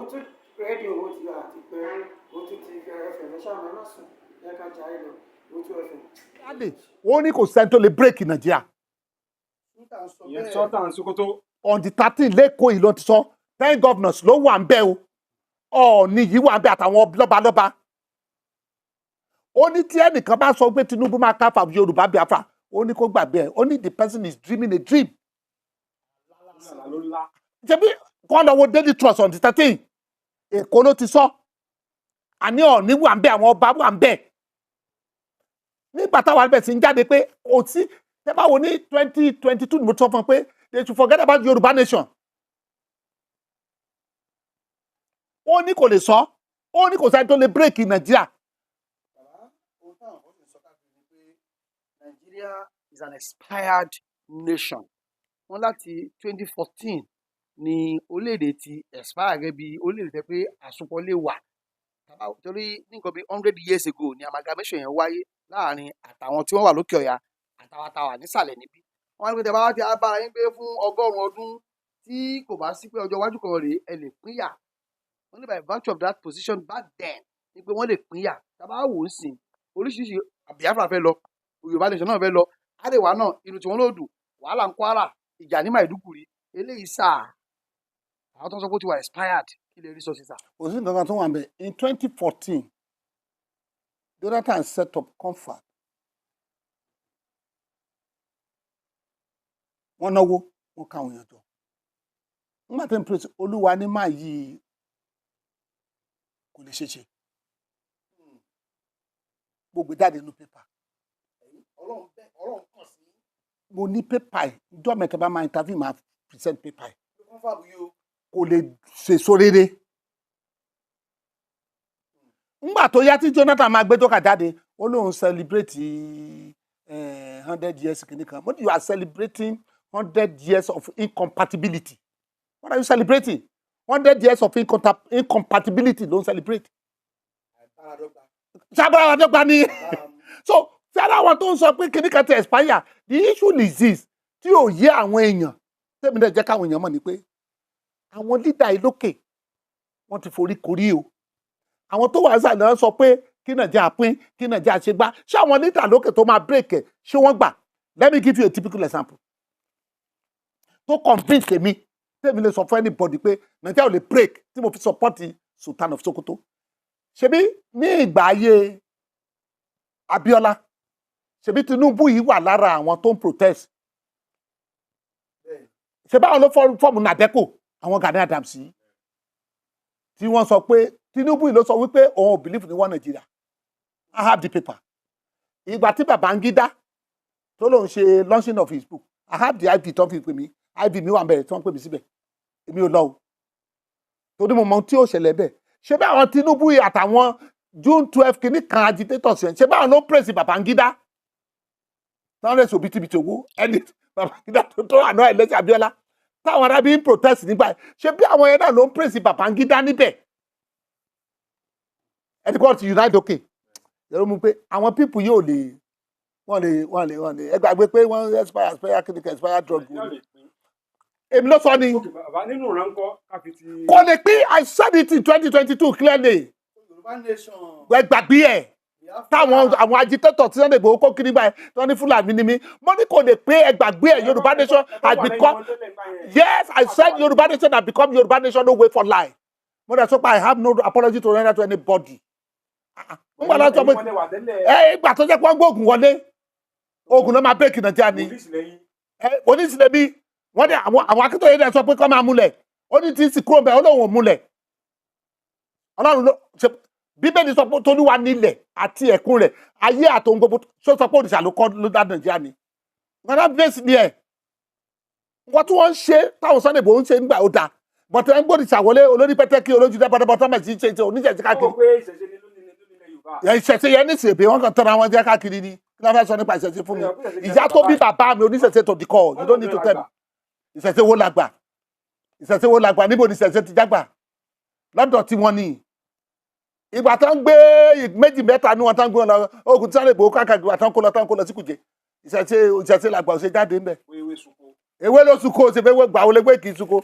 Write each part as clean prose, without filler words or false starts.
Òótú rédíò ó ti àti pé Òótú TV FM, ẹ ṣáà máa má sùn, ẹ ká jayé lọ Òótú FM. Ó ní kò sẹ́ni tó lè break Nàìjíríà. Ìyẹn Sultan Sokoto. On the 13 lẹ́kọ̀ọ́ yìí ló ti sọ. 10 governors ló wà ń bẹ̀ o. Ọ̀ọ̀ni yìí wà ń bẹ̀ àtàwọn lọ́balọ́ba. Ó ní tí ẹnìkan bá sọ pé Tinubu máa káfà Yorùbá Biafra, ó ní kó gbàgbé ẹ̀. Ó ní the person is dreaming a dream. Ló ńlá. Ṣebí kọ́ lọ wo Daily Trust on the 13, Èkó ló ti sọ. Àní Ọ̀ọ̀ni wà ń bẹ̀, àwọn ọba wà ń bẹ̀. Nígbà táwa bẹ̀ sí ń jáde pé kò sí, tẹ́ bá wo ní 2022 ni mo sọ fún un pé they should forget about Yorùbá nation. Ó ní kò lè sọ, ó ní kò sẹ́ni tó lè break Nàìjíríà. Bàbá, ohun táwọn kan sì ń sọ káàkiri ni pé Nigeria is an expired nation. Wọ́n láti 2014 ni orílẹ̀-èdè ti expire gẹ́gẹ́ bí orílẹ̀-èdè tẹ́ pé àsopọ̀ lè wà. Torí ní nǹkan bí 100 years ago ni amalgamation yẹn wáyé láàrin àtàwọn tí wọ́n wà lókè ọ̀yà àtàwọn àtàwà nísàlẹ̀ níbí. Wọ́n á ní pé tẹ́ bá wá ti á bára yín gbé fún 100 ọdún, tí kò bá sí pé ọjọ́ iwájú kan rèé, ẹ lè pínyà. Wọ́n ní by virtue of that position back then ni pé wọ́n lè pínyà. Tá a bá wò ó sìn, oríṣiríṣi, Biafra fẹ́ lọ, Yorùbá nation náà fẹ́ lọ, Arewa náà inú tiwọn ló dùn, wàhálà ń Kwara, ìjà ní Maiduguri. Eléyìí sáà, àwọn tó ń sọ pé ó ti wà expired, kí lè rí sọ sí sà? Kò sí nǹkan kan tó wà ń bẹ̀. In 2014, Jonathan set up confab. Wọ́n náwó, wọ́n káwọn èèyàn jọ. Nígbà tí n pèsè olúwa ní máa yí, kò lè ṣeé ṣe. Gbogbo jáde nínú pépà. Ọlọ́run bẹ́ Ọlọ́run kàn sí. Mo ní pépà ẹ̀. Ìjọ mẹ́ta bá máa interview, máa present pépà ẹ̀. Confab yìí o. Kò lè ṣèso rere. Ńgbà tó yá tí Jonathan máa gbé jókà jáde, ó lóun celebrate 100 years kìíní kan. Mo ní you are celebrating 100 years of incompatibility. What are you celebrating? 100 years of incompatibility ló ń celebrate. Àìbáradọ́gba. Sábàá dọ́gba ni. Báramu. So sára àwọn tó ń sọ pé kìíní kan ti expire, the issue is this tí ò yé àwọn èèyàn, tẹ́mi náà jẹ́ káwọn èèyàn mọ̀ ni pé àwọn leader yìí lókè, wọ́n ti forí korí o. Àwọn tó wà sàlẹ̀ náà sọ pé kí Nàìjíríà pín, kí Nàìjíríà ṣe gbá. Ṣé àwọn leader lókè tó máa break ẹ̀, ṣé wọ́n gbà? Let me give you a typical example tó convince èmi, tẹ́mi lè sọ fún anybody pé Nàìjíríà ò lè break, tí mo fi support Sultan of Sokoto. Ṣebí ní ìgbà ayé Abiola, ṣebí Tinubu yìí wà lára àwọn tó ń protest. Ṣe báwọn ló form NADECO, àwọn Gani Adams yìí tí wọ́n sọ pé Tinubu yìí ló sọ wípé òun ò believe ní one Nigeria. I have the paper. Ìgbà tí Babangida tó lóun ṣe launching of his book, I have the IV tó ń fi pè mí. IV mi wà bẹ̀rẹ̀ tí wọ́n pè mí síbẹ̀. Èmi ò lọ o, torí mo mọ ohun tí ó ṣẹlẹ̀ bẹ́ẹ̀. Ṣé báwọn Tinubu yìí àtàwọn June 12 kìíní kan agitators yẹn, ṣé báwọn ló praise Babangida táwọn lè sọ òbítíbitì owó ẹni Babangida tó àná ẹlẹ́sìn Abiola táwọn arábí ń protest nígbà yẹn? Ṣé bí àwọn yẹn náà ló ń praise Babangida níbẹ̀? Ẹni kọ́ ti unite okay yẹ̀rọ mú pé àwọn people yóò lè wọ́n lè ẹ gbàgbé pé wọ́n expire kìíní kan, expire drug. Nàìjíríà lè pín. Èmi ló sọ ni. Ok bàbá, nínú ìránkọ́ ká fi ti. Kò lè pín. I said it in 2022 clearly. Yorùbá nation. Ẹ gbàgbé ẹ̀. Biafra. Táwọn àwọn agitator tí Sunday Igboho kó kiri báyìí tí wọ́n ní Fúlàní ni mí, mo ní kò lè pé. Ẹ gbàgbé ẹ̀. Yorùbá nation has become, yes, I said Yorùbá nation has become Yorùbá nation, no way for lie. Mo dẹ̀ sọ pé I have no apology to render to anybody. N gbọ́dọ̀ sọ pé ẹ ìgbà tó jẹ́ pé wọ́n gbóògùn wọlé, oògùn ló máa break Nàìjíríà ni. Ẹ oníṣìlẹ̀ bí wọ́n ní àwọn Akíntóye dẹ̀ sọ pé kọ́ máa múlẹ̀. Ó ní tí ń sì kúrò bẹ́ẹ̀, ó lóun ò múlẹ̀. Ọlọ́run ló ṣe. Bíbélì sọ pé tolúwa nílẹ̀ àti ẹ̀kún rẹ̀, ayé àtòun gbogbo. Ṣó sọ pé òrìṣà ló kọ́ ló dá Nàìjíríà ni? Nǹkan náà bẹ́ẹ̀ ni ẹ̀ nǹkan tí wọ́n ń ṣe táwọn Sunday Igboho ń ṣe nígbà ó dáa, bọ̀tẹ́ ń gbòdìṣà wọlé olórí pẹ́tẹ́kì olójú dẹ́pọ́dẹ́pọ́ tó mẹ̀ sí ṣe ṣe oníṣẹ̀ṣe káàkiri. Ìṣẹ̀ṣe yẹn ní ìṣèbí wọn kàn tọ́ra wọn jẹ́ káàkiri ni. Kí ló fẹ́ sọ nípa ìṣẹ̀ṣe fún mi? Ìyá tó bí bàbá mi oníṣẹ̀ṣe tó dìkọ̀. You don't need to tell me. Ìṣẹ̀ṣe wo làgbà? Ìṣẹ̀ṣe wo làgbà? Níbo ni ìṣẹ̀ṣe ti jágbà lọ́dọ̀ tí wọ́n ní? Ìgbà tó ń gbé méjì mẹ́ta ní wọn tó ń gbé wọn lọ ogun tí Sunday Igboho káàkiri, àtàn kó lọ tán kó lọ sí Kùjẹ, ìṣẹ̀ṣe làgbà ò ṣe jáde ńbẹ. Ewé ló sunko, ṣe fẹ́ gbà wọlé pé kì í sunko.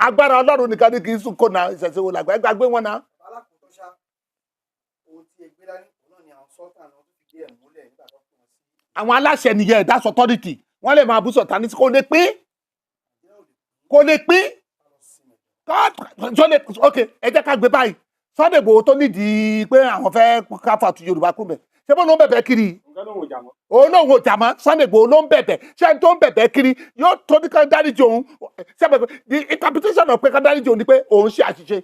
Agbára Ọlọ́run nìkan ni kì í sunko náà. Ìṣẹ̀ṣe wo làgbà? Ẹ gbàgbé wọn náà. Alákòótọ́ ṣá, ohun tí ẹ gbé dání òun náà ni àwọn sultan náà tó fi gbé ẹ̀ múlẹ̀ nígbà tó pè wọ́n sí. Àwọn aláṣẹ nìyẹn, that's authority. Wọ́n lè máa bú sọ̀tàn ní kò lè pín, kò lè pín. Tó lè, ok, ẹ jẹ́ ká gbé báyìí. Sunday Igboho tó nídìí pé àwọn fẹ́ ká fàtú Yorùbá kú bẹ̀, ṣé bó ló ń bẹ̀bẹ̀ kiri? Nǹkan ló ń jà mọ́. Òun náà wò jàmọ́. Sunday Igboho ló ń bẹ̀bẹ̀. Ṣé ẹni tó ń bẹ̀bẹ̀ kiri yóò tó ní ká dáríjì òun? Ṣé ẹ bẹ̀ the interpretation of pé ká dáríjì òun ni pé òun ṣe àṣìṣe.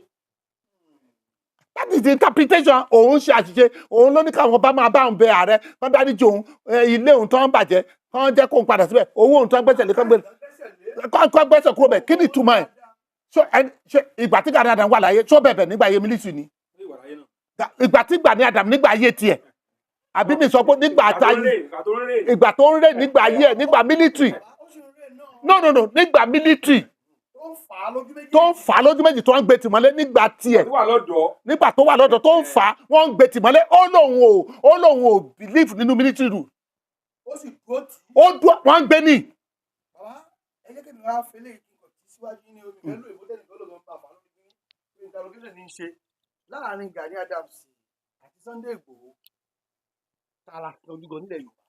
That is the interpretation. Òun ṣe àṣìṣe, òun ló ní káwọn bá máa bá òun bẹ ààrẹ kán dáríjì òun. Ilé òun tó ń bàjẹ́, kán jẹ́ kóun padà síbẹ̀. Owó òun tó ń gbẹ́sẹ̀ lé, kán gbé kán gbẹ́sẹ̀ kúrò bẹ̀. Kí ni ìtumọ̀ ẹ̀? So ẹni ṣe ìgbà tí Gani Adams wà láyé tó bẹ̀bẹ̀ nígbà ayé military ni? Ó wà láyé náà. Ìgbà tí Gani Adams nígbà ayé tiẹ̀, àbí mi sọ pé nígbà Ìgbà tó ń táyé rè, ìgbà tó ń rè. Ìgbà tó ń rè nígbà ayé ẹ̀, nígbà military. Ó sì ń rè náà. No, no, no, nígbà military. Tó ń fà á lójú méjì. Tó ń fà á lójú méjì, tó ń gbé tìmọ́lé nígbà tiẹ̀. Tó wà lọ́dọ̀ọ́. Nígbà tó wà lọ́dọ̀ tó ń fà á, wọ́n ń gbé tìmọ́lé. Ó lóun ò believe nínú military rule. Ó sì dúró tì í. Ó dúró, wọ́n ń gbé ní. Bàbá, ẹ jẹ́ kí mi wá fẹlẹ́ ìkíkọ̀ tí síwájú ní omi pẹ̀lú ìbò tẹ́nìkan ló ń bá fà lórí bí interrogation ní í ṣe láàrin Gani Adams àti Sunday Igboho, tààrà ojúgan nílẹ̀ Yorùbá.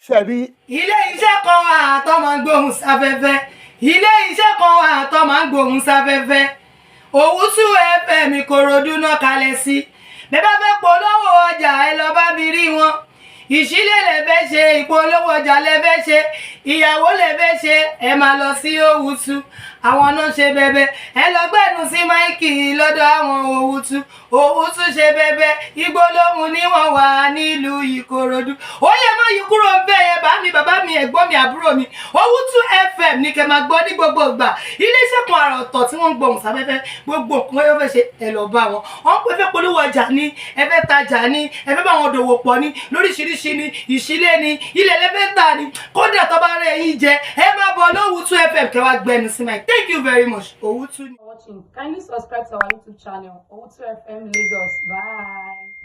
Ṣe rí. Ilé iṣẹ́ kan wà tó máa ń gbóhùn sáfẹ́fẹ́. Ilé iṣẹ́ kan wà tó máa ń gbóhùn sáfẹ́fẹ́. Òwúsù FM, Ìkòròdú náà kalẹ̀ sí. Bẹ́ẹ̀ bá fẹ́ polówó ọjà, ẹ lọ bá mi rí wọn. Ìṣílẹ̀ lẹ fẹ́ ṣe, ìpolówó ọjà lẹ fẹ́ ṣe, ìyàwó lẹ fẹ́ ṣe, ẹ máa lọ sí Òwúsù. Àwọn náà ṣe bẹbẹ. Ẹ lọ gbẹnu sí mic lọ́dọ̀ àwọn Òwúsù. Òwúsù ṣe bẹbẹ. Igbó lóhun ni wọ́n wà nílùú Ìkòròdú. Ó yẹ má yí kúrò ń bẹ́ẹ̀ yẹn. Bá mi, bàbá mi, ẹ̀gbọ́n mi, àbúrò mi, Òwúsù FM ní kẹ́ máa gbọ́ ní gbogbo ìgbà. Iléeṣẹ́ kan àrà ọ̀tọ̀ tí wọ́n ń gbohùn sáfẹ́fẹ́. Gbogbo nǹkan yóò fẹ́ ṣe, ẹ lọ bá wọn. Wọ́n pè fẹ́ polówó ọjà ní, ẹ fẹ́ tajà ní, ẹ fẹ́ bá wọn dòwò pọ̀ ní lóríṣiríṣi ní, ìṣílẹ̀ ní, ilẹ̀ lẹ́fẹ́ tà ní. Kódà tó bá rẹ̀ yín jẹ, ẹ máa bọ̀ lówùtú FM kẹ́ wá gbẹnu sí mic. Thank you very much. Òwútú ni. For watching. Kindly subscribe to our YouTube channel, Owutu FM Lagos. Bye.